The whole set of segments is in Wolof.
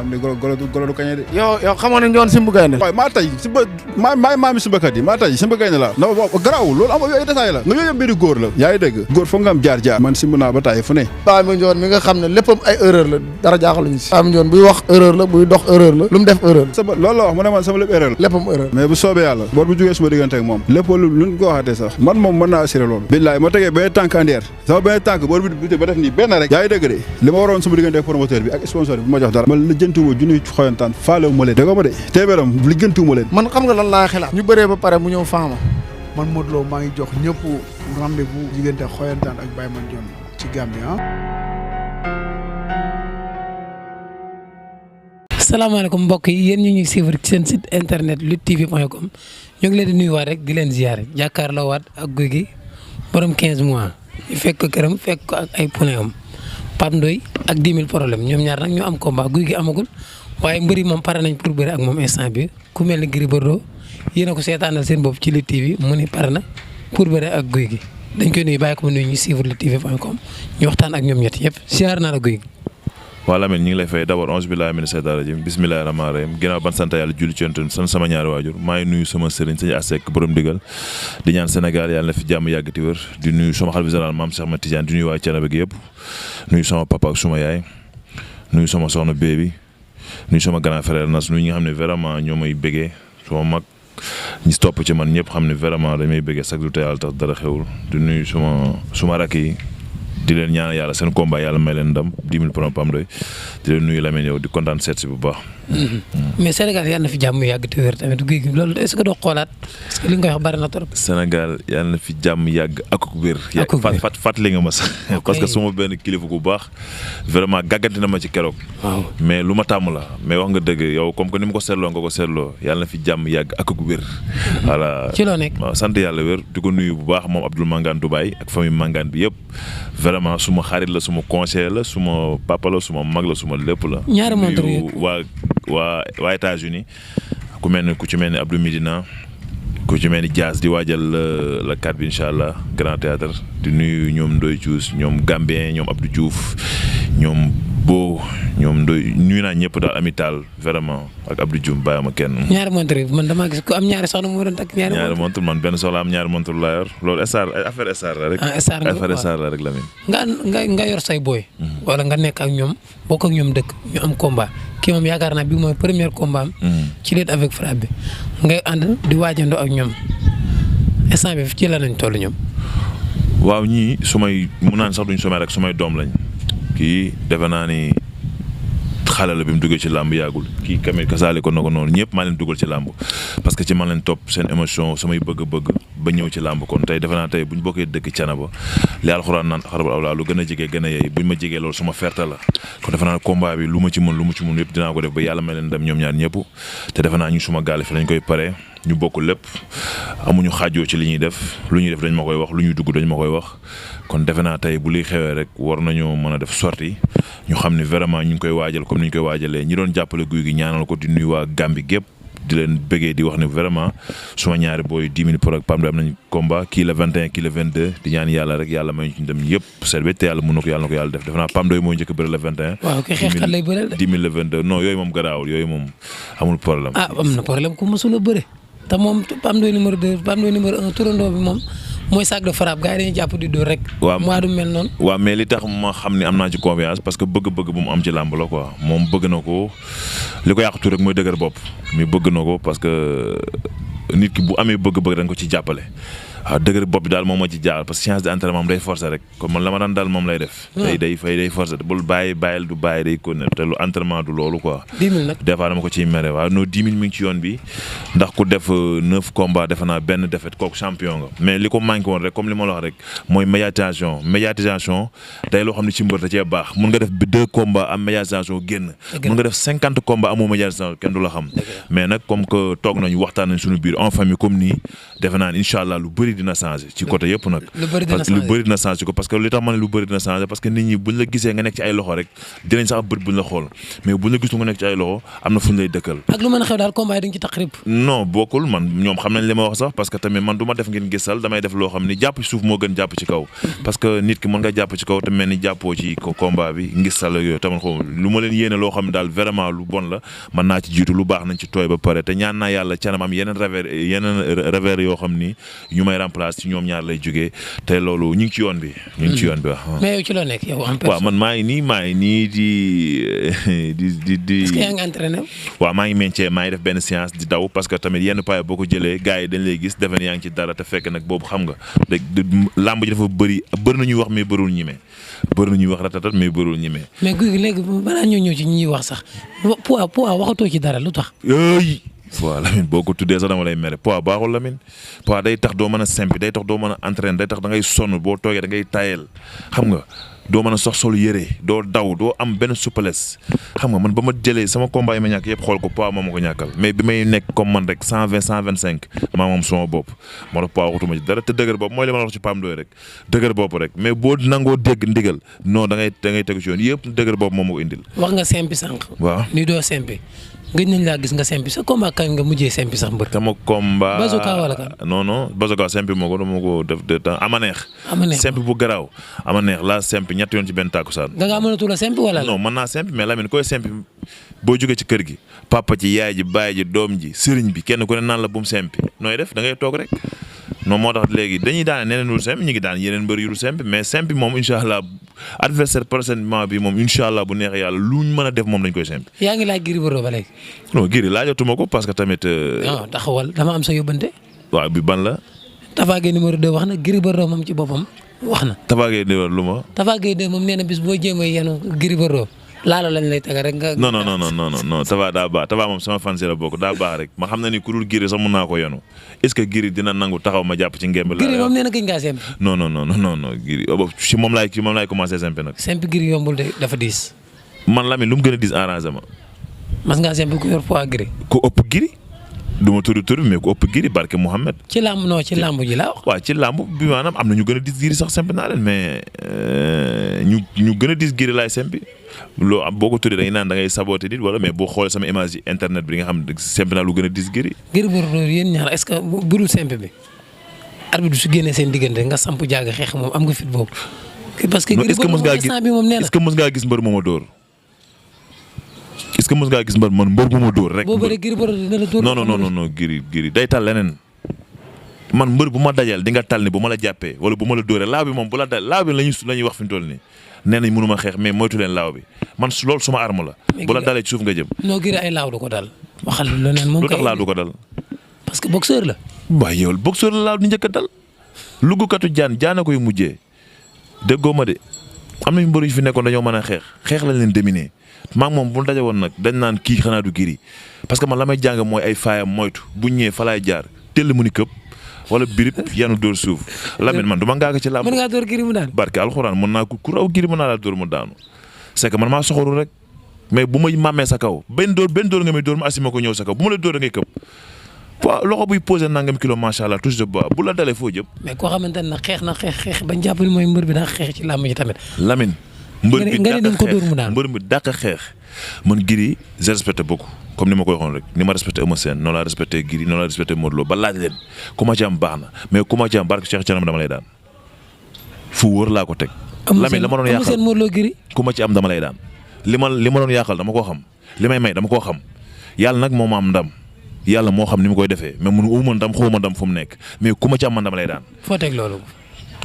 xam ne golo du kañe de. yow xamoon nañ ñoon Simba Gaynde. waaye maa tay Simba maami Simbakat yi maa tay Simba Gaynde la non garaawul loolu am ay détails la nga yooyu mbiri góor la yaa ngi dégg góor foog nga am jaar man Simba naa ba tay fu ne Baye Mandione mi nga xam ne léppam ay erreur la dara jaaxaluñu si Baye Mandione buy wax erreur la buy dox erreur la lu mu def erreur sama loolu la wax mu ne man sama lépp erreur la léppam erreur mais bu soobee yàlla boor bu jógee suma diggante ak moom lépp luñ ko waxatee sax man moom mën naa assuré loolu billaay ma tegee benn tànk andeer sama benn tànk boor bi ba def nii benn rek yaa ngi dégg de li ma waroon suma diggante ak promoteur bi ak sponsor bi bu ma jox dara man la jëntuwuma junniy xoyantaan faalewu ma leen dégg ma de téeméeram li jëntuwuma leen man xam nga lan laa xelaat ñu bëree ba pare mu ñëw faama man Modou Lo maa ngi jox ñëpp rendez-vous diggante xoyantaan ak Baye Mandione ci Gambie salaamaaleykum mbokk yi yéen ñu ngi suivre ci seen site internet luttetv.com ñu ngi leen di nuyuwaat rek di leen ziare jàkkaarloo waat ak Gouye Gui borom 15 mois ñu fekk ko këram fekk ko ak ay poulain am Pape Ndoye ak 10 000 problème ñoom ñaar nag ñu am combat Gouye Gui amagul waaye mbëri moom pare nañ pour bëri ak moom instant bi ku mel ni Gris Bordeaux yéen a ko seetaanal seen bopp ci luttetv mu ni pare na pour bëri ak Gouye Gui dañ koy nuyu bàyyi ko mu nuyu ñu suivre luttetv.com ñu waxtaan ak ñoom ñett yëpp ziar naa la Gouye Gui. waaw Lamine ñu ngi lay fay d'abord onze billahi mina seytaani rajim bismillahi rahmaani rahim ginnaaw ban sant yàlla julli ci yonent sant sama ñaari waajur maa ngi nuyu sama sëriñ sëñ Asek borom digal di ñaan Sénégal yàlla na fi jàmm yàgg ti wér di nuyu sama xalifa général maam Cheikh Ahmed Tidiane di nuyu waa Thiénaba gi yëpp nuyu sama papa ak suma yaay nuyu sama soxna bébi nuyu sama grand frère Nas nuyu ñi nga xam ne vraiment ñoo may bëggee sama mag ñi topp ci man ñëpp xam ne vraiment dañ may bëggee chaque jour te yàlla tax dara xewul di nuyu suma rakk yi di leen ñaan yàlla seen combat yàlla may leen ndam 10 000 Pape Ndoye di leen nuyu Lamine yow di kontaan seet si bu baax. mais Sénégal yàlla na fi jàmm yàgg te wér tamit Gouye Gui loolu est-ce que doo xoolaat parce que li nga koy wax bari na trop. Sénégal yàlla na fi jàmm yàgg ak wér. fàttali nga ma sax. parce que suma benn kilifa bu baax vraiment gàgganti na ma ci keroog. waaw mais lu ma tàmm la mais wax nga dëgg yow comme que ni ma ko seetloo nga ko seetloo yàlla na fi jàmm yàgg ak wér. voilà ci loo nekk waaw sant yàlla wér di ko nuyu bu baax moom Abdoul Mangane Dubaï ak famille Mangane bi yëpp vraiment suma xarit la suma conseiller la suma papa la suma mag la suma lépp la. ñaari montre yi waa États-Unis ku ci mel ni Abdou Midina ku ci mel ni Diaz di waajal la 4 bi incha allah Grand Théâtre di nuyu ñoom Ndoye Diouf ñoom Gambien ñoom Abdou Diouf ñoom Bo ñoom Ndoye nuyu naa ñëpp daal amital vraiment ak Abdou Diouf bàyyi ma kenn. ñaari montre yi man damaa gis ko am ñaari soxna mu doon takk ñaari montre man benn soxla am ñaari montre laa yor loolu affaire star la rek. affaire star la rek Lamine. nga yor say booy. wala nga nekk ak ñoom bokk ak ñoom dëkk ñu am combat kii moom yaakaar naa bi mooy premier combat am. ci lutte avec frappe bi ngay ànd di waajandoo ak ñoom instant bi ci la nañ toll ñoom. waaw ñii mun naan sax duñ sumay rek sumay doom lañ kii defe naa ni xale la bi mu duggee ci làmb yàggul kii kamit kasaale ko na ko noonu ñëpp maa leen dugal ci làmb parce que ci man leen topp seen émotion samay bëgg-bëgg ba ñëw ci làmb kon tey defe naa tey bu ñu bokkee dëkk Thiénaba li alxuraan naan xarabal awlaa lu gën a jege gën a yey buñ ma jegee loolu suma fierté la kon defe naa combat bi lu ma ci mën yëpp dinaa ko def ba yàlla may leen dem ñoom ñaar ñëpp te defe naa ñu suma gaale fi lañ koy pare ñu bokk lépp amuñu xaajoo ci li ñuy def lu ñuy def dañ ma koy wax lu ñuy dugg dañ ma koy wax kon defe naa tey bu liy xewee rek war nañoo mën a def sortie ñu xam ne vraiment ñu ngi koy waajal comme ni ñu koy waajalee ñi doon jàppale Gouye Gui ñaanal ko di nuyu waa Gambie gépp di leen bëggee di wax ne vraiment suma ñaari booy 10 000 pour ak Pape Ndoye am nañ combat kii la 21 kii la 22 di ñaan yàlla rek yàlla may ñu ci dem yëpp seet te yàlla mën na ko yàlla def defe naa Pape Ndoye mooy njëkk bëri la 21. waaw kay xeexkat lay bëreel de 10 000 la 22 non yooyu moom garaawul yooyu moom amul problème. am na problème ku mësul a bëre te moom Pape Ndoye numéro 2 Pape Ndoye numéro 1 turandoo bi moom mooy sac de frappe gars yi dañuy jàpp di dóor rek. waaw moi du mel noonu. waaw mais li tax ma xam ne am naa ci confiance parce que bëgg-bëgg bu mu am ci làmb la quoi moom bëgg na ko li ko yàqatu rek mooy dëgër bopp mais bëgg na ko parce que nit ki bu amee bëgg-bëgg dañ ko ci jàppale. waaw dëgër bopp bi daal moom moo ci jaaxal parce que séance d'entraînement day forcer rek comme man la ma daan daal moom lay def. day forcer bul bàyyil du bàyyi day continuer te lu entraînement du loolu quoi. 10 000 nag des fois dama ko ciy mere waaw non 10 000 mi ngi ci yoon bi ndax ku def 9 combats defe naa benn défaite kooku champion nga mais li ko manqué woon rek comme li ma la wax rek mooy médiatisation day loo xam ne ci mbër da cee baax mun nga def 2 combats am médiatisation génn. mun nga def 50 combats amoo médiatisation kenn du la xam. mais nag comme que toog nañu waxtaan nañ suñu biir en famille comme nii defe naa incha allah lu bëri bëri dina changé ci côté yëpp nag. lu bëri dina changé parce que li tax ma ne lu bëri dina changé parce que nit ñi buñ la gisee nga nekk ci ay loxo rek dinañ sax bët buñ la xool mais buñ la gisul nga nekk ci ay loxo am na fuñ lay dëkkal. ak lu mën a xew daal combat yi dañ ci tax rip. non bokkul man ñoom xam nañ li ma wax sax parce que tamit man du ma def ngeen gisal damay def loo xam ni jàpp ci suuf moo gën jàpp ci kaw parce que nit ki mën nga jàpp ci kaw te mel ni jàppoo ci combat bi ngisal yooyu tamit xaw lu ma leen yéene loo xam ne daal vraiment lu bon la mën naa ci jiitu lu baax nañ ci tooy ba pare te ñaan naa yàlla canam am yeneen revers yoo xam ni ñu may remplacer ci ñoom ñaar lay jógee te loolu ñu ngi ci yoon bi. waaw. mais yow ci loo nekk yow en personne. waaw man maa ngi nii di. est-ce que yaa ngi entraîné. waaw maa ngi meñcee maa ngi def benn séance di daw parce que tamit yenn paa boo ko jëlee gars yi dañ lay gis defe ne yaa ngi ci dara te fekk nag boobu xam nga làmb ji dafa bëri na ñuy wax mais bërul ñime bëri na ñuy wax ratatat mais bërul ñime. mais guy gi léegi balaa ñoo ñëw ci ñuy wax sax poids waxatoo ci dara lu tax. waaw Lamine boo ko tuddee sax dama lay mere poids baaxul Lamine poids day tax doo mën a simpi day tax doo mën a entraîner day tax da ngay sonn boo toogee da ngay tayel xam nga doo mën a sox sol yére doo daw doo am benn souplesse xam nga man ba ma jëlee sama combat yi ma ñàkk yëpp xool ko poids moo ma ko ñàkkal mais bi may nekk comme man rek 120 125 maa moom sama bopp moo tax poids waxutuma ci dara te dëgër bopp mooy li ma la wax ci Pam Doy rek dëgër bopp rek mais boo nangoo dégg ndigal non da ngay tegu ci yoon yëpp dëgër bopp moo ma ko indil. wax nga simpi sànq. waaw ni doo simpi. gëj nañ laa gis nga simpi sa combat kañ nga mujjee simpi sax mbër. sama combat Bazooka wala kan. non Bazooka simpi moo ko dama ko def de temps ama neex. simpi bu garaaw ama neex laa simpi ñetti yoon ci benn tàkkusaan. da ngaa mënatul a simpi wala. non mën naa simpi mais Lamine koy simpi boo jógee ci kër gi papa ci yaay ji baay ji doom ji sëriñ bi kenn ku ne naan la bu mu simpi nooy def da ngay toog rek. non moo tax léegi dañuy daane neneen dul simpi ñu ngi daan yeneen mbër yu dul simpi mais simpi moom incha allah adversaire présentement bi moom incha allah bu neexee yàlla luñ mën a def moom dañ koy simpi. yaa ngi laaj Gris Bordeaux ba léegi. non Gris laajatuma ko parce que tamit. non taxawal dama am sa yóbbante. waaw bi ban la. Tapha Gueye numéro 2 wax na Gris Bordeaux moom ci boppam wax na. Tapha Gueye numéro lu ma. Tapha Gueye 2 moom nee na bis boo jéem a yenu Gris Bordeaux laalo lañ lay tega rek nga. non Tapha daa baax Tapha moom sama fan si la bokk daa baax rek ma xam na ni ku dul Gris sax mun naa ko yenu est-ce que Gris dina nangu taxaw ma jàpp ci ngemb. Gris moom nee na gëj ngaa sempi. non Gris ci moom laay commencé sempi nag. sempi Gris yombul de dafa diis. man Lamine lu mu gën a diis arrangé ma. mas ngaa sempi ku yor poids Gris. ku ëpp Gris du ma tudd tur mais ku ëpp Gris barke Mouhamed. ci làmb ci làmb ji laa wax. waaw ci làmb bi maanaam am na ñu gën a diis Gris sax sempi naa leen mais ñu gën a diis Gris laay sempi loo am boo ko tuddee da ngay naan da ngay saboté nit wala mais boo xoolee sama image yi internet bi nga xam ne sempi naa lu gën a diis Gris. Gris Bordeaux yéen ñaar est-ce que budul sempi bi arbitre su génnee seen diggante nga samp jaaga xeex moom am nga fit boobu. parce que Gris Bordeaux moom instant bi moom nee na est-ce que mës ngaa gis mbër mooma dóor. est-ce que mës ngaa gis mbër mooma dóor rek. boo bëree Gris Bordeaux dina la dóor. non Gris day tal leneen. man mbër bu ma dajal di nga tal ni bu ma la jàppee wala bu ma la dóoree laaw bi moom bu la dal laaw bi la ñuy wax fi mu toll nii nee nañ mënuma xeex mais moytu leen laaw bi man loolu suma arme la. bu la dalee ci suuf nga jëm. non Gris ay laaw du ko dal. waxal leneen moom lu tax laaw du ko dal. parce que boxeur la. waaw yow boxeur la laaw di njëkk a dal. luggukatu jaana koy mujjee déggoo ma de am nañu mbër yu fi nekkoon dañoo mën a xeex lañ leen dominer maa ngi moom bu ñu daje woon nag dañ naan kii xanaa du Gris parce que man la may jàng mooy ay faayam moytu bu ñëwee fa laay jaar tell mu ni këpp wala birib yanu dóor suuf Lamine man du ma ngaa ko ci làmb. mën ngaa dóor Gris mu daan. barke alxuraan mën naa ku raw Gris mën naa laa dóor mu daanu c'est que man maa soxoru rek mais bu ma màmmee sa kaw benn dóor nga may dóor ma assumé ko ñëw sa kaw bu ma la dóor da ngay këpp waaw loxo buy posé nangam kilo macha allah touche de bois bu la dalee foo jëm. mais koo xamante ne xeex na xeex bañ jàpp ni mooy mbër bi daa xeex ci làmb ji tamit. Lamine. mbër bi dàq xeex man Gris je respecte beaucoup comme ni ma koy waxoon rek ni ma respecté Eumeu Sène noonu laa respecté Gris noonu laa respecté Modou Lo ba laaj leen ku ma ci am baax na mais ku ma ci am barke Cheikh Thianam dama lay daan fu wóor laa ko teg. Lamine la ma doon yàqal Modou Lo Gris ku ma ci am dama lay daan li ma doon yàqal dama koo xam li may dama koo xam yàlla nag moo ma am ndam yàlla moo xam ni mu koy defee mais uma ndam xawma ndam fu mu nekk mais ku ma ci am man dama lay daan. foo teg loolu.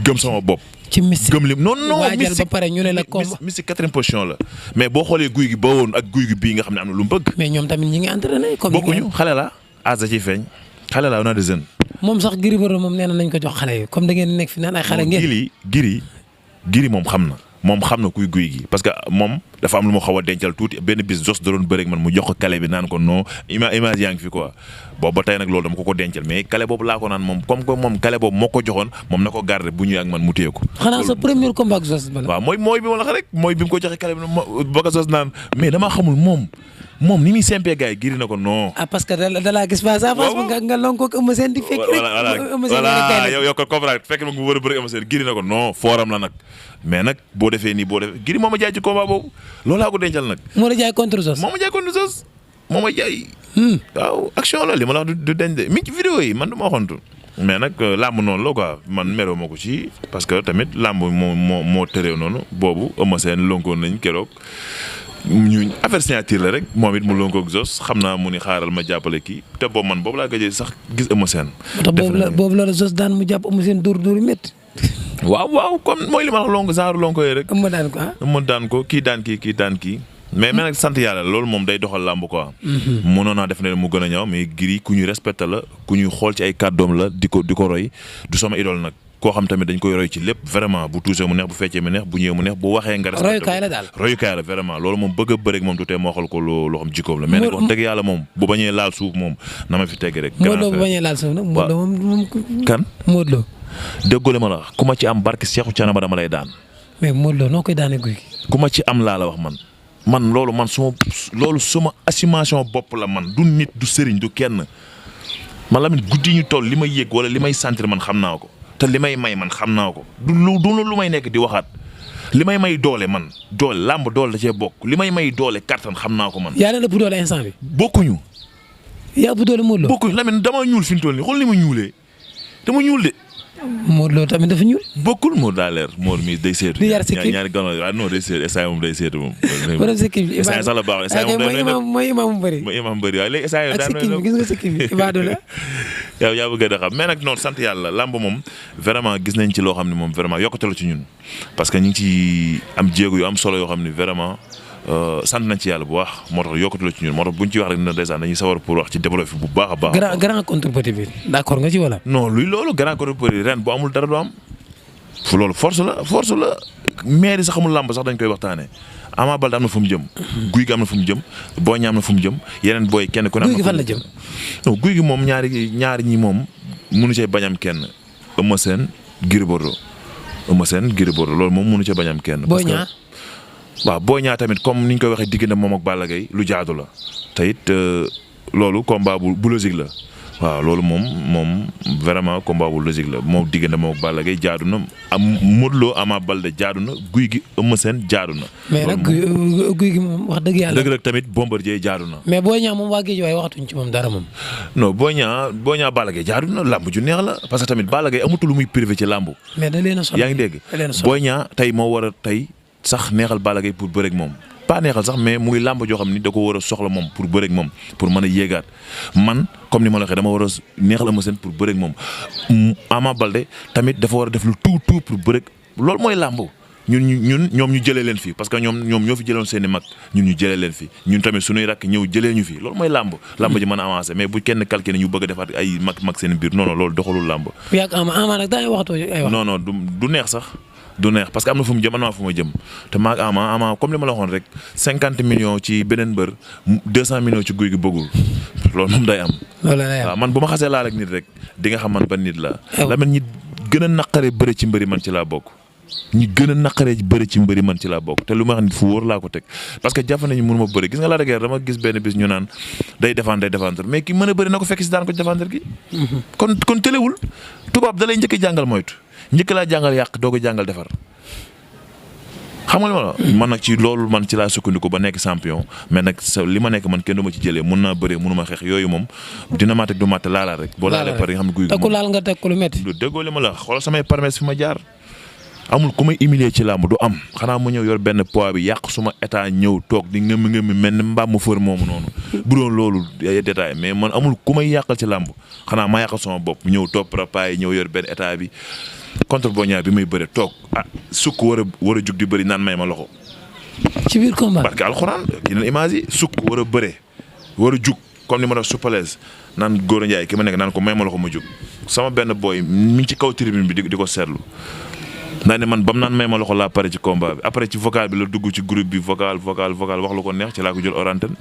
gëm sama bopp. ci mystique gëm lim non waajal ba pare ñu ne la combat mystique quatrième position la mais boo xoolee guy gi ba woon ak guy gi bii nga xam ne am na lu mu bëgg. mais ñoom tamit ñi ngi entraîné. comme bokkuñu xale la asa ciy feeñ xale la on a des jeunes. moom sax Gris Bordeaux moom nee na nañ ko jox xale yi comme da ngeen nekk fi naan ay xale ngeen. Gris moom xam na kuy guy gi parce que moom dafa am lu ma xaw a dencal tuuti benn bis jos da doon bëreeg man mu jox ko kale bi naan ko non image yaa ngi fi quoi boobu ba tey nag loolu dama ko dencal mais kale boobu laa ko naan moom comme que moom kale boobu moo ko joxoon moom na ko garder bu ñëwee ak man mu téye ko. xanaa sa premier combat ak jos ba la. waaw mooy bi ma la wax rek mooy bi mu ko joxe kale bi ba ko jos naan mais damaa xamul moom moom ni muy sempee gars yi Gris na ko non. parce que da laa gis face à face nga lonko ko Eumeu Sène di fekk voilà yow ko comprendre fekk ma mu war a bëri Eumeu Sène Gris na ko non fooram la nag mais nag boo defee nii Gris moo ma jaay ci combat boobu loolu laa ko dencal nag. moo la jaay contre Zoss. moo ma jaay. waaw action la li ma la wax du denc de mi ci vidéo yi man du ma waxantu. mais nag làmb noonu la quoi man meroo ma ko ci parce que tamit làmb moo tëree noonu boobu Eumeu Sène lonkoon nañ keroog ñu affaire signature la rek moom it mu lonkoog Zoss xam naa mu ni xaaral ma jàppale kii te boobu laa gëjee sax gis Eumeu Sène. boobu la Zoss daan mu jàpp Eumeu Sène dóor yu métti. waaw comme mooy li ma wax genre lonko yi rek. Eumeu daan ko Eumeu daan ko kii daan kii. mais nag sant yàlla loolu moom day doxal làmb quoi. mënoon naa def ne mu gën a ñaaw mais Gris ku ñuy respecté la ku ñuy xool ci ay kàddoom la di ko roy du sama idole nag koo xam tamit dañ koy roy ci lépp vraiment bu tuusee mu neex bu feccee mu neex bu ñëwee mu neex bu waxee nga respecté royukaay la daal royukaay la vraiment loolu moom bëgg a bëreeg moom du tee moo xool ko loo xam jikkoom la mais nag wax dëgg yàlla moom bu bañee laal suuf moom na ma fi tegg rek. Modou Lo bu bañee laal suuf nag Modou Lo moom kan Modou Lo déggoo ma la wax ku ma ci am barke Cheikhou Thiénaba dama lay daan. mais Modou Lo noo koy daanee Gouye Gui. ku ma ci am laa la wax man loolu suma assumation bopp la man du nit du sëriñ du kenn man la guddi ñu toll li may yëg wala li may sentir man xam naa ko te li may may man xam naa ko du lu may nekk di waxaat li may doole man doole làmb doole da cee bokk li may doole kattan xam naa ko man. yaa leen ëpp doole instant bi. bokkuñu. yaa ëpp doole Modou Lo. bokkuñu Lamine dama ñuul fi mu toll nii xool ni ma ñuulee dama ñuul de. Modou Lo tamit dafa ñuul. bokkul Modou daa leer Modou mi day seetu. di yar si kii ñaari gànnaaw waaw non day seetu instant moom day seetu moom. borom si kii bi instant sax la baax instant moom mooy imam bëri. mooy imam bëri waaye léegi instant ak si kii bi gis nga si kii bi Ibadou la. yow yaa bëgg a xam mais nag noonu sant yàlla lamb moom vraiment gis nañ ci loo xam ne moom vraiment yokkute la ci ñun parce que ñu ngi ci am jéego yu am solo yoo xam ne vraiment sant nañ ci yàlla bu baax moo tax yokkute la ci ñun moo tax buñ ci wax rek ndeysaan dañuy sawar pour wax ci développé bu baax a baax. grand contre petit bi d'accord nga ci wala. non luy loolu grand contre petit ren bu amul dara du am fu loolu force la maire yi sax xamul làmb sax dañ koy waxtaanee Ama Baldé am na fu mu jëm. Gouye Gui am na fu mu jëm Boy Niang am na fu mu jëm yeneen booy kenn ku ne. Gouye Gui fan la jëm. non Gouye Gui moom ñaari ñi moom mënu cee bañam kenn Eumeu Sène Gris Bordeaux loolu moom mënu cee bañam kenn. Boy Niang waaw Boy Niang tamit comme ni ñu koy waxee diggante moom ak Balla Gaye lu jaadu la te it loolu combat bu logique la. waaw loolu moom vraiment combat bu logique la moom diggante moom ak Balla Gaye jaadu na am Modou Lo Ama Baldé jaadu na Gouye Gui Eumeu Sène jaadu na. mais nag Gouye Gui moom wax dëgg yàlla. dëgg rek tamit Bombardier jaadu na. mais Boy Niang moom waa géej waaye waxatuñ ci moom dara moom. non Boy Niang Balla Gaye jaadu na làmb ju neex la parce que tamit Balla Gaye amatul lu muy privé ci làmb. mais da leen a sonn yaa ngi dégg Boy Niang tey moo war a tey sax neexal Balla Gaye pour bëreeg moom. pas neexal sax mais muy làmb joo xam ni da ko war a soxla moom pour bëreeg moom pour mën a yéegaat man comme ni ma la waxee dama war a neexal Eumeu Sène pour bëreeg moom Ama Baldé tamit dafa war a def lu tout pour bëreeg loolu mooy làmb ñoom ñu jëlee leen fi parce que ñoom ñoo fi jëloon seen i mag ñun ñu jëlee leen fi ñun tamit suñuy rakk ñëw jëlee ñu fi loolu mooy làmb ji mën a avancé mais bu kenn calculé ñu bëgg a defaat ay mag seen biir non loolu doxalul làmb. yàgg Ama nag daañu waxatoo ay wax. non du neex sax. du neex parce que am na fu mu jëm am na fu ma jëm te maag Ama comme li ma la waxoon rek 50 millions ci beneen mbër 200 millions ci Gouye Gui bëggul loolu moom day am. waaw man bu ma xasee laal ak nit rek di nga xam man ban nit la. la man ñi gën a naqaree bëri ci mbëri man ci laa bokk. ñi gën a naqaree bëri ci mbëri man ci laa bokk te lu ma wax nit fu wóor laa ko teg parce que jàpp nañu mënu ma bëri gis nga Lac de Guiers dama gis benn bis ñu naan day défendre mais ki mën a bëri na ko fekk si daan ko ci défendre gi. kon tëlewul tubaab da lay njëkk jàngal moytu. njëkk laa jàngal yàq doo ko jàngal defar xam nga li ma la man nag ci loolu man ci laa sukkandiku ba nekk champion mais nag li ma nekk man kenn du ma ci jëlee mun naa bëree mënu ma xeex yooyu moom dina maa teg du maa te laalaat rek. boo laalee par nga xam ne Gouye Gui te ku laal nga teg ko lu métti. déggoo li ma la xoolal samay parmès fi ma jaar amul ku may humilier ci làmb du am xanaa mu ñëw yor benn poids bi yàq suma état ñëw toog di ngëmi mel ni mbaam mu fër moomu noonu bu doon loolu ay détail mais man amul ku may yàqal ci làmb xanaa ma yàqal sama bopp ñëw topp rapaay ñëw yor benn état bi contre Boy Niang bi may bëre toog sukk war a jug di bëri naan may ma loxo. ci biir combat parce que alxuraan yeneen image yi sukk war a bëre war a jug comme ni ma def suppalaise naan Gora Ndiaye ki ma nekk naan ko may ma loxo ma jug sama benn boy mi ngi ci kaw tribune bi di ko seetlu. ndax ne man ba mu naan may ma loxo laa pare ci combat bi après ci vocal bi la dugg ci groupe bi vocal wax lu ko neex ci laa ko jël orantenne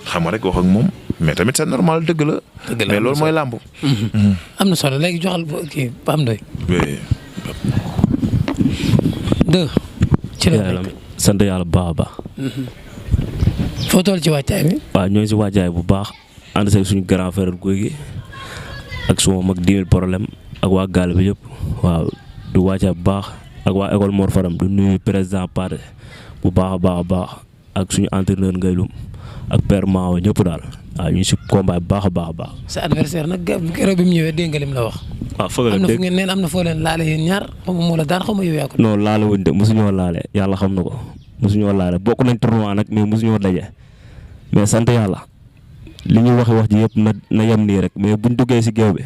xam nga rek wax ak moom mais tamit c'est normal dëgg la. mais loolu mooy làmb. am na solo léegi joxal kii Pape Ndoye. ci la sant yàlla bu baax a baax. foo toll ci wàccaay bi. waaw ñoo ngi si wàccaay bu baax ànd seeg suñu grand frère Guy gi ak suma mag 10 000 problème ak waa gaal bi yëpp waaw du wàccaay bu baax ak waa école Mor Faram du nuyu président Pate bu baax a baax ak suñu entraîneur Ngaylum ak père Mao ñëpp daal waaw ñu si combat bu baax a baax. sa adversaire nag keroog bi mu ñëwee dégg nga lim la wax. waaw foog am na fu ngeen neen am na foo leen laale yéen ñaar xaw ma moo la daan xaw ma yow yaa ko. non laale wuñ de mosuñoo laale yàlla xam na ko mosuñoo laale bokk nañ tournoi nag mais mosuñoo daje mais sant yàlla li ñuy wax ji yëpp na yem nii rek mais buñ duggee si géew bi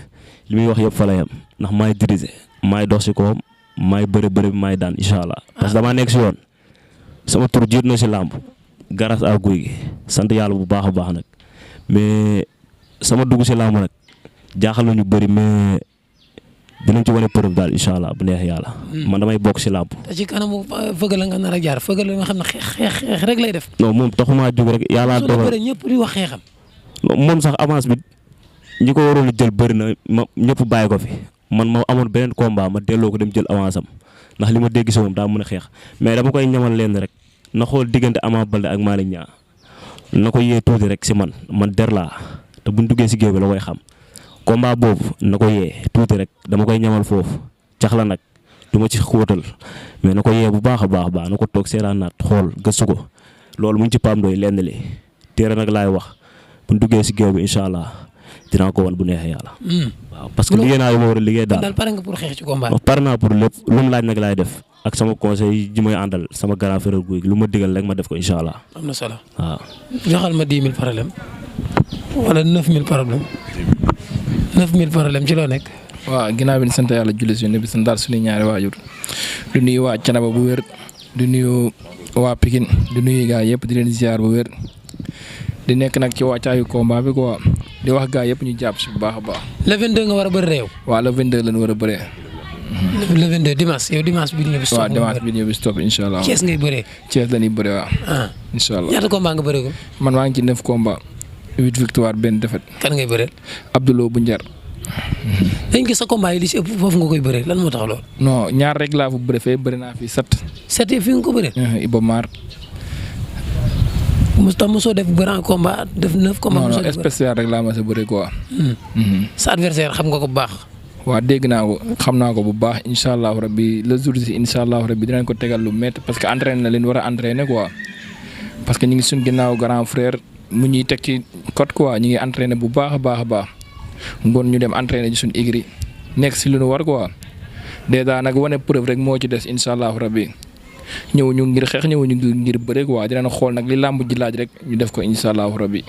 li muy wax yëpp fa la yem ndax maay diriger maay dox si kawam maay bëre bi maay daan incha allah. parce que damaa nekk si yoon sama tur jiit na si làmb grâce à Guy gi sant yàlla bu baax a baax nag mais sama dugg si làmb nag jaaxal na ñu bëri mais. dinañ ci wane preuve daal incha allah bu neex yàlla. man damay bokk si làmb. te ci kanamu fëgg la nga nar a jaar fëgg la nga xam ne xeex rek lay def. non moom taxumaa jóg rek yàlla dogal ñëpp di wax xeexam. moom sax avance bi ñi ko waroon a jël bëri na ma ñëpp bàyyi ko fi man ma amoon beneen combat ma delloo ko dem jël avance am ndax li ma dégg si moom daa mën a xeex mais dama koy ñamal leen rek na xool diggante Ama Baldé ak Malick Niang na ko yee tuuti rek si man der laa te buñ duggee si géew bi la koy xam. combat boobu na ko yee tuuti rek dama koy ñamal foofu cax la nag du ma ci xóotal mais na ko yee bu baax a baax na ko toog seetaan naat xool gëstu ko loolu mu ngi ci Pam Ndoye lenn li téere nag laay wax bu ñu duggee si géew bi incha allah dinaa ko wan bu neexee yàlla. waaw parce que liggéey naa li ma war a liggéey daal. pare nga pour xeex ci combat. pare naa pour lépp lu mu laaj nag laay def ak sama conseil ji may àndal sama grand frère Guy lu ma digal rek ma def ko incha allah. am na solo waaw. joxal ma 10 000 problème wala 9 000 problème. 9000 problème ci loo nekk. waaw ginnaaw bi ñu sant yàlla julli si bi sant daal suñu ñaari waajur du nuyu waa Canaba bu wér du nuyu waa Pikine du nuyu gaa yëpp di leen ziar bu wér di nekk nag ci wàccaayu combat bi quoi di wax gaa yëpp ñu jàpp si bu baax a baax. le 22 nga war a bëri réew. waaw le 22 lañ war a bëree. le 22 dimanche yow dimanche bi ñu bis. waaw dimanche bi ñu bis topp incha allah. Thiès ngay bëree. Thiès la ñuy bëree waaw. incha allah ñaata combat nga bëree ko. man maa ngi ci 9 combat 8 victoire benn défaite. kan ngay bëreel. Abdoulaye bu Njar. dañ gis sa combat yi li si ëpp foofu nga koy bëree lan moo tax loolu. non ñaar rek laa fa bëree fee bëri naa fi 7. 7 fi nga ko bëree. Iba Mar. mosoo def grand combat def 9 combat. non spécial rek laa ma sa bëree quoi. sa adversaire xam nga ko bu baax. waaw dégg naa ko xam naa ko bu baax incha allahu rabbi le jour si incha allahu rabbi dinañ ko tegal lu métti parce que entraîné na leen war a entraîné quoi parce que ñu ngi suñ ginnaaw grand frère mu ñuy teg ci code quoi ñu ngi entraîné bu baax a baax ngoon ñu dem entraîné ci suñ igri nekk si lu nu war quoi dèjà nag wane preuve rek moo ci des incha allahu rabbi ñëw ñu ngir xeex ñëw ñu ngir bëre quoi dinañ xool nag li làmb ji laaj rek ñu def ko incha allahu rabbi.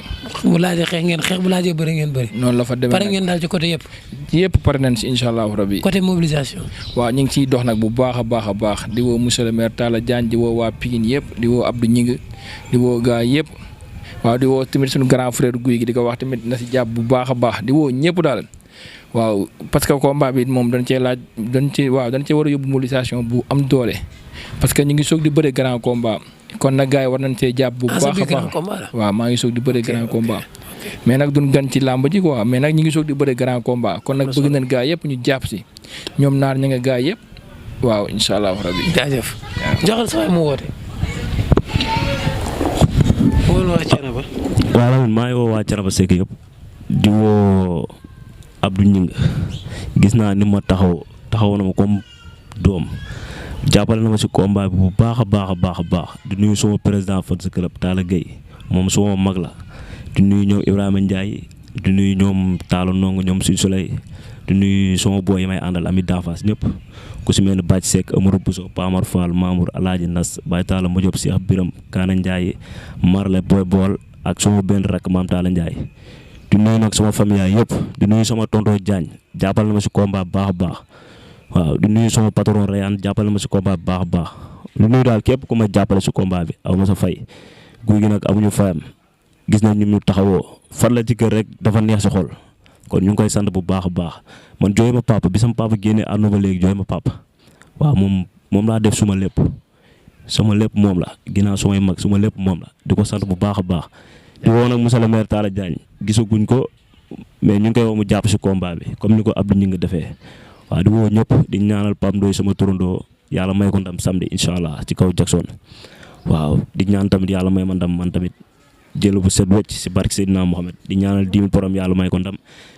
bu laajee xeex ngeen xeex bu laajee bëre ngeen bëri. noonu la fa demee pare ngeen daal ci côté yëpp. yëpp pare nañ si incha allahu rabbi. côté mobilisation. waaw ñu ngi ciy dox nag bu baax a baax di woo monsieur le maire Talla Diagne di woo waa Pikine yëpp di woo Abdou Ñing di woo gaa yëpp waaw di woo tamit suñu grand frère Guy gi di ko wax tamit na si jàpp bu baax a baax di woo ñëpp daal. waaw parce que combat bi moom dañ cee war a yóbbu mobilisation bu am doole parce que ñu ngi soog di bëre grand combat kon nag gars yi war nañ cee jàpp bu baax a baax waaw maa ngi soog di bëre grand combat mais nag duñ gan ci làmb ji quoi mais nag ñu ngi soog di bëre grand combat kon nag bëgg nañ gars yëpp ñu jàpp si ñoom naar ña nga gars yëpp waaw incha allahu rabbi. jaajëf joxal sa waay mu woote. wóolu waa Thiénaba. waaw Lamine maa ngi woo waa Thiénaba Seck yëpp di woo Abdou Ñing gis naa ni ma taxaw na ma comme doom jàppale na ma si combat bi bu baax a baax di nuyu sama président fan sa club Talla Gueye moom sama mag la di nuyu ñoom Ibrahima Ndiaye di nuyu ñoom Talla Ndong ñoom Sine Soleil di nuyu sama boy yi may àndal ami d'enfance ñëpp ku si mel ni Bàcc Seck Amadou Bousso Pamar Fall Mamour Alaaji Nas Baye Talla Madiop Cheikh Biram Kaana Ndiaye Marle Boy Bool ak sama benn rakk Maam Talla Ndiaye di nuyu nag sama famille yëpp di nuyu sama tonton Diagne jàppal na ma si combat baax a baax waaw di nuyu sama patron Rayane jàppal na ma si combat baax a baax di nuyu daal képp ku ma jàppale si combat bi aw ma sa fay Guy gi nag amuñu fayam gis nañ ñu taxawoo far la ci kër rek dafa neex si xol kon ñu ngi koy sant bu baax a baax man jooy ma papa bi sama papa génnee àdduna ba léegi jooy ma papa waaw moom laa def suma lépp moom la ginnaaw sumay mag suma lépp moom la di ko sant bu baax a baax. di woo nag monsieur le maire Talla Diagne gisaguñ ko mais ñu ngi koy woo mu jàpp si combat bi comme ni ko Abdou Ñing defee waaw di woo ñëpp di ñaanal Pam Ndoye sama turandoo yàlla may ko ndam samedi incha allah ci kaw Jackson waaw di ñaan tamit yàlla may ma ndam man tamit jël bu set wecc si barke Seydina Mohamed di ñaanal 10 000 borom yàlla may ko ndam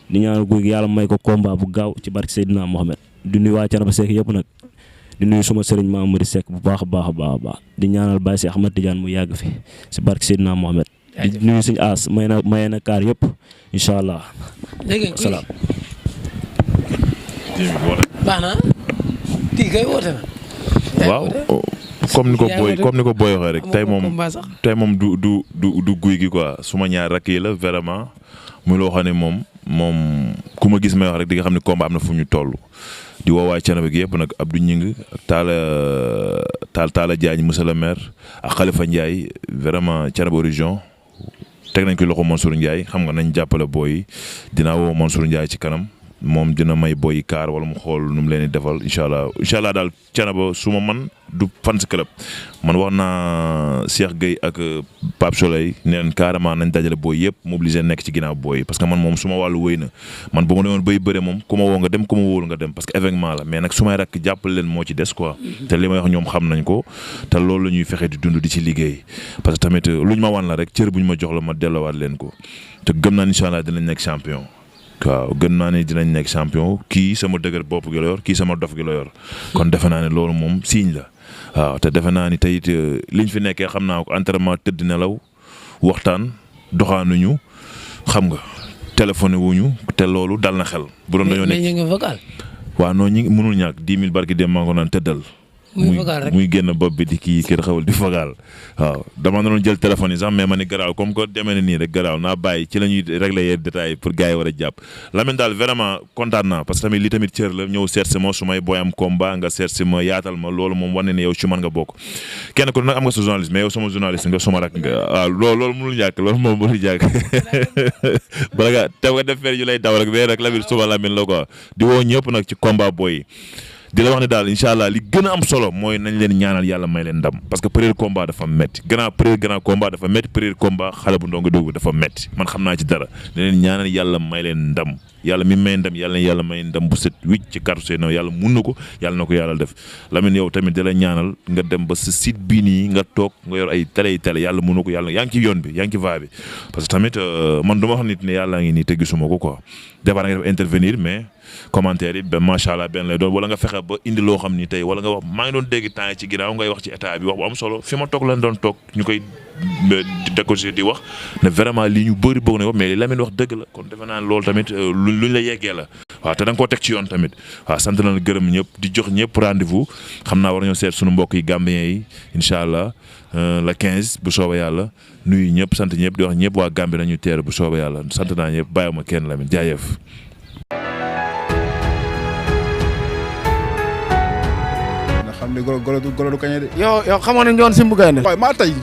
di ñaanal Gouye Gui yàlla may ko combat bu gaaw ci barke Seydina Mohamed di nuyu waa Thiénaba Seck yëpp nag di nuyu suma sëriñ Mamadou Seck bu baax a baax di ñaanal Baye Cheikh Ahmed Tidiane mu yàgg fi si barke Seydina Mohamed di nuyu suñu aas may na kaar yëpp incha allah. salaam. baax na kii kay woote na. waaw comme ni ko booy waxee rek tey moom du Gouye Gui quoi suma ñaar rakk yi la vraiment muy loo xam ne moom ku ma gis may wax rek di nga xam ne combat am na fu ñu toll. di woo waa Thiénaba gi yëpp nag Abdou Gningue ak Talla Diagne monsieur le maire ak Khalifa Ndiaye vraiment Thiénaba région teg nañ ko loxo Mansour Ndiaye xam nga nañ jàppale booy yi dinaa woo Mansour Ndiaye ci kanam. moom dina may boy kaar wala mu xool nu mu leen di defal incha allah daal Thiénaba su ma man du fans club man wax naa Cheikh Gueye ak Pape Soleil ne leen carrément nañ dajale booy yëpp mobiliser nekk ci ginnaaw booy parce que man moom su ma wàllu wéy na man bu ma demoon bay bëre moom ku ma woo nga dem ku ma wóolu nga dem parce que événement la mais nag su may rakk jàppale leen moo ci des quoi te li may wax ñoom xam nañ ko te loolu la ñuy fexe di dund di ci liggéey parce que tamit luñ ma wan la rek cër bu ñu ma jox la ma delloowaat leen ko te gëm naa incha allah dinañ nekk champion. waaw gën naa ne dinañ nekk champion kii sama dëgër bopp gi la yor kii sama dof gi la yor kon defe naa ne loolu moom signe la waaw te defe naa ni tey it liñ fi nekkee xam naa ko entraînement tëdd nelaw waxtaan doxaanuñu xam nga téléphoné wuñu te loolu dal na xel. bu doon dañoo nekk mais ñu ngi vocal. waaw non ñi mënul ñàkk 10 000 barki dem maa ngi ko naan tëddal. muy génn bopp bi di kii kër xawal di vocal waaw dama doon jël téléphone yi sax mais ma ni garaaw comme que demee na nii rek garaaw naa bàyyi ci la ñuy régler yenn détails pour gars yi war a jàpp Lamine daal vraiment kontaan naa parce que tamit li tamit cër la ñëw seet si ma su may booy am combat nga seet si ma yaatal ma loolu moom wane ne yow ci man nga bokk kenn ku nag am nga sa journaliste mais yow sama journaliste nga suma rak nga waaw loolu mënul ñàkk loolu moom mënul ñàkk bala nga tew nga def fer yu lay daw rek mais rek Lamine suma Lamine la quoi di woo ñëpp nag ci combat booy di la wax ne daal incha allah li gën a am solo mooy nañ leen ñaanal yàlla may leen ndam parce que premier combat dafa métti grand combat dafa métti premier combat xale bu ndongo dóogu dafa métti man xam naa ci dara ne leen ñaanal yàlla may leen ndam yàlla mi may ndam yàlla may ndam bu set wicc ci carte Seydina yàlla mun na ko yàlla na ko yàlla def Lamine yow tamit di la ñaanal nga dem ba sa site bii nii nga toog nga yor ay télé yàlla mun na ko yàlla yaa ngi ci yoon bi yaa ngi ci va bi parce que tamit man du ma wax nit ne yàlla ngi nii te gisuma ko quoi des fois nga def intervenir mais commentaire yi ba macha allah benn lay doon wala nga fexe ba indi loo xam ni tey wala nga wax maa ngi doon dégg temps ci ginnaaw ngay wax ci état bi wax bu am solo fi ma toog lan doon toog ñu koy décoché di wax ne vraiment lii ñu bëri bëgg na ko mais li Lamine wax dëgg la kon defe naa ne loolu tamit luñ la yeggee la waaw te da nga koo teg ci yoon tamit waaw sant na la gërëm ñëpp di jox ñëpp rendez-vous xam naa war nañoo seet suñu mbokk yi Gambien yi incha allah la 15 bu soobee yàlla nuyu ñëpp sant ñëpp di wax ñëpp waa Gambie nañu teer bu soobee yàlla sant naa ñëpp bàyyiwuma kenn Lamine jaajëf. xam ne golo du kañe de. yow xamoon nañu woon Simbu Gaynde. waaye maa tey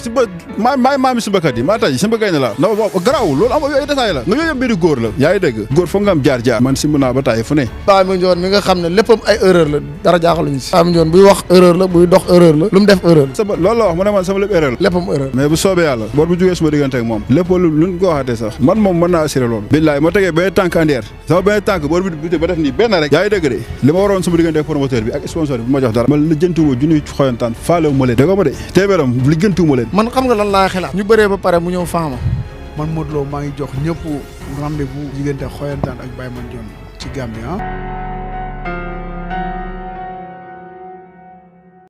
maami simbakat yi maa tey simba gaynde la non garaaw loolu am yooyu détail la nga yooyu yëpp mbiri góor la yaa ngi dégg góor foog nga am jaar man simb naa ba tey fu ne Baye Mandione mi nga xam ne léppam ay erreur la dara jaaxaluñu si Baye Mandione buy wax erreur la buy dox erreur la lu mu def erreur sama loolu la wax mu ne man sama lépp erreur la léppam erreur mais bu soobee yàlla bor bu jógee suma diggante ak moom lépp luñ ko waxatee sax man moom mën naa assuré loolu billaay ma tegee benn tànk andeer sama benn tànk bor bi ba def nii benn rek yaa ngi dégg de li ma waroon suma diggante ak promoteur bi ak sponsor bi bu ma jox dara ma lijjantiwuma junniy xoyantaan faalewu ma leen dégg ma de téeméeram lijjantiwuma leen man xam nga lan laa xelaat ñu bëree ba pare mu ñëw faama man Modou Lo maa ngi jox ñëpp rendez-vous diggante xoyantaan ak Baye Mandione ci Gambie